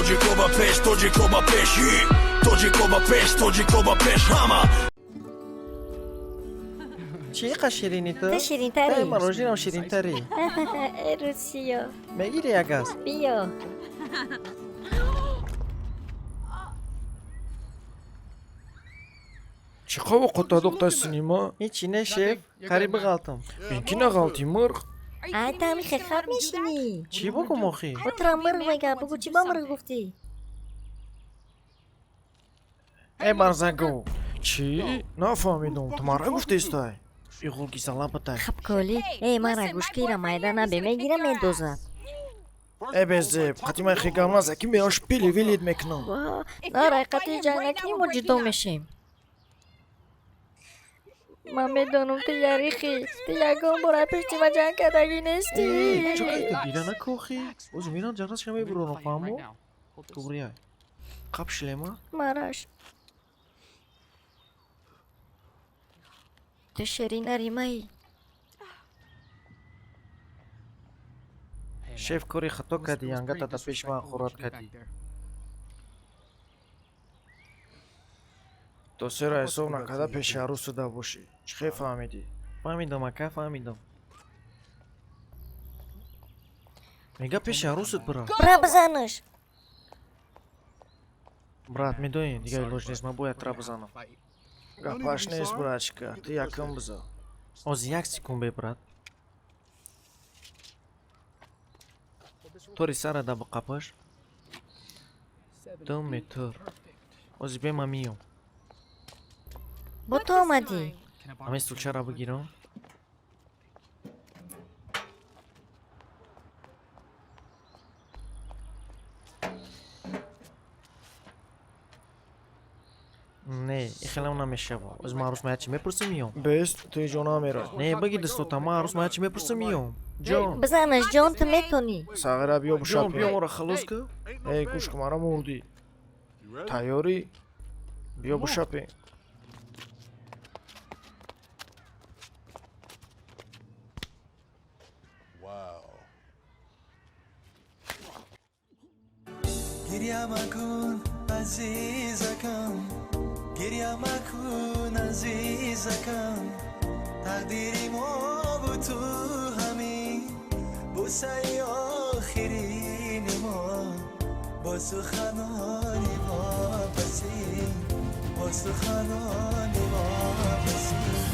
Тоҷико ба пеш, тоҷико ба пеш, тоҷико ба пеш, тоҷико ба пеш, ҳама. Чӣ қа ширинӣ ту? Ту ширинтарӣ. Э, мороженое ширинтарӣ. Э, русиё. Мегирӣ як газ? Биё. Чӣ қаву қутадуқта синима? Ҳичи не, шеф, қариб биғалтам. Ин ки нағалти, мурғ? Ай, та ҳами хехаб мешинӣ. Чӣ бугум охӣ? Бо тура мурғ мегӯям, бугӯ, чӣ ба мурғ гуфтӣ? Э, барзагов. Чӣ? Нафаҳмидум, ту мара гуфтестай? Иғулги залабатай. Хабколӣ, э, мара гӯшкира майда набе, мегира, медозад. Э, безеб, қати ман хегам наза, ки меош пили вилид мекунам. Ва, нарай, қати ҷанг накунӣ, мо ҷудо мешем. Ман медонам, ту ярихӣ, ту ягон бор ай пешти ма ҷанг кардагӣ нестӣ. Чо кайта гира накохӣ? Озу мирам, ҷанрашка мебуронам, фаҳмо? Туғрияй. Қап шлема? Мараш. Ту ширин аримаӣ. Шеф, кори хато кардӣ, ангата да пеши ман хӯрат кардӣ. То сера ҳисоб накарда пеши арӯсуда бошӣ. Чӣ хел фаҳмидӣ? Фаҳмидам, ака, фаҳмидам. Мега, пеши арӯсат бира. Бира, бизанаш. Брат, медонӣ, дигар илоҷ нест, ман бояд тра бизанам. Гапаш нест, братчика, ту якум биза. Ҳозир, як секунд бе, брат. Тори сара да биқапаш. 2 метр. Ҳозир бе, ман миём. Бо ту омадӣ. Ҳамин стулчаро бигирам. Не, ихелам намешава. Оз ман арӯс маячи мепурсим, миём. Бест, ту иҷо намерай. Не, баги дастотам, ман арӯс маячи мепурсим, миём. Ҷон. Бизанаш, ҷон, ту метонӣ. Сағира, биё. Ҷон, Бушапи. биё, моро халос кӯ. Эй, гӯш ку, мара мурдӣ. Тайёрӣ? Биё, бушапи. Гиря макун, азизакам, гиря макун, азизакам, тақдири мову ту ҳамин, бӯсаи охирини мо, бо суханони вопасин, бо суханони вопасин.